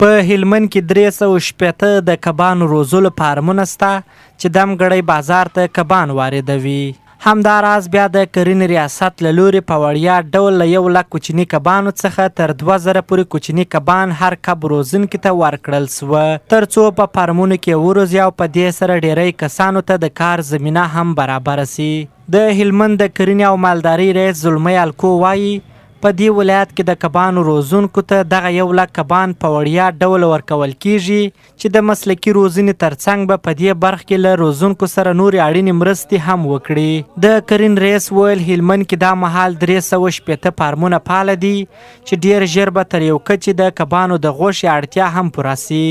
په هلمند کې 360 د کبانو روزلو فارمونه سته چې دم ګړی بازار ته کبان واردوي. همدا راز بیا د کرنې ریاست له لوري په وړیا ډول له یو لک کوچني کبانو څخه تر 2000 پورې کوچني کبان هر کب روزونکي ته ورکړل سوه ترڅو په فارمونو کې وروزي او په دې سره ډیری کسانو ته د کار زمینه هم برابره سي. د هلمند د کرنې او مالدارۍ رییس زلمی الکو وايي، په دې ولایت کې د کبانو روزونکو ته دغه یو لک کبان په وړیا ډول ورکول کېږي چې د مسلکي روزنې ترڅنګ به په دې برخه کې له روزونکو سره نورې اړینې مرستې هم وکړي. د کرین رییس وویل، هلمند کې دا مهال 360 فارمونه فعاله دي چې ډېر ژر به تر یو کچې د کبانو د غوښې اړتیا هم پوره شي.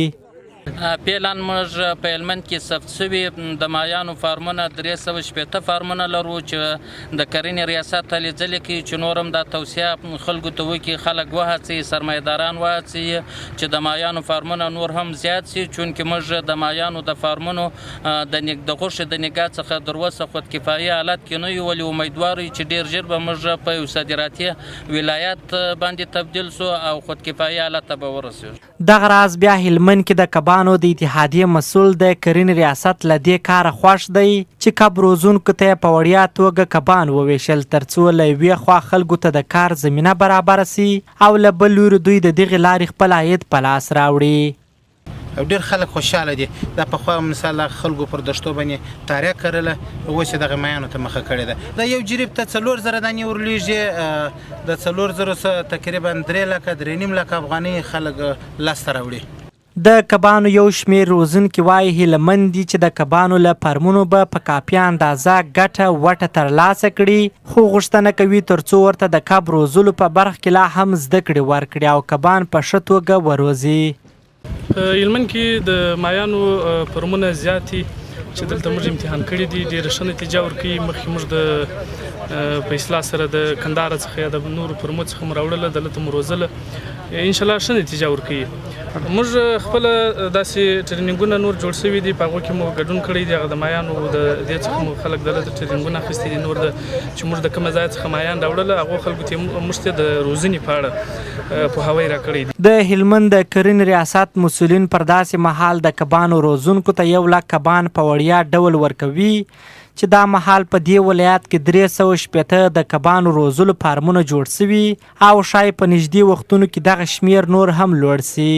فعلا موږ په هلمند کې ثبت شوي د مایانو فارمونه 360 فارمونه لرو چې د کرنې ریاست هلې ځلې کوي چې نور هم دا توصیه خلکو ته وکړي، خلک وهڅوي، سرمایهداران وهڅوي چې د مایانو فارمونه نور هم زیات شي، چونکې موږ د مایانو د فارمونو د غوښې د نګاه څخه تر اوسه خودکفایي حالت کې نه یو، ولې امیدوار یو چې ډېر ژر به موږ په یو صادراتي ولایت باندې تبدیل شو او خودکفایي حالت ته به ورسېږو. دغه راز بیا هلمند کې د کبانو د اتحادیې مسول د کرنې ریاست له دې کاره خوښ دی چې کب روزونکو ته یې په وړیا توګه کبان وویشل ترڅو له یوې خوا خلکو ته د کار زمینه برابره شي او له بل لوري دوی د دغې لارې خپل عاید په لاس راوړي. او ډېر خلک خوشحاله دي. دا پخوا مثال هغه خلکو پر دښتو باندې تاریا کرله، اوس یې دغه مایانو ته مخه کړې ده. دا یو جریب ته 4000 دانې ورلېږي. د 4000 څخه تقریبا درې لکه 3.5 لکه افغانۍ خلک لاسته راوړي. د کبانو یو شمېر روزونکي وايي، هیله مند دي چې د کبانو له فارمونو به په کافي اندازه ګټه وټه ترلاسه کړي، خو غوښتنه کوي ترڅو ورته د کب روزلو په برخه کې لا هم زده کړې ورکړي او کبان په ښه توګه وروزي. په هلمند کې د مایانو فرمونه زیات دي چې دلته موږ امتحان کړي دي، ډېره ښه نتیجه ورکوي. مخکې موږ د په اصلاح سره د کندهار څخه یا د نورو فرمو څخه مو راوړله، دلته مو روزله، انشاءالله ښه نتیجه ورکوي. موږ خپله داسې ټریننګونه نور جوړ شوي دي، په هغو کې مو ګډون کړی دی. هغه د مایانو د دې څخه مو خلک دلته ټریننګونه اخیستي دي. نور د چې موږ د کومه ځای څخه مایان راوړله، هغو خلکو ته موږ ته د روزنې په اړه پوهاوی راکړی دی. د هلمند د کرنې ریاست مسؤلین پر داسې مهال د کبانو روزونکو ته یو لک کبان په وړیا ډول ورکوي چې دا مهال په دې ولایت کې 360 د کبانو روزلو فارمونه جوړ شوي او ښايي په نږدې وختونو کې دغه شمېر نور هم لوړ شي.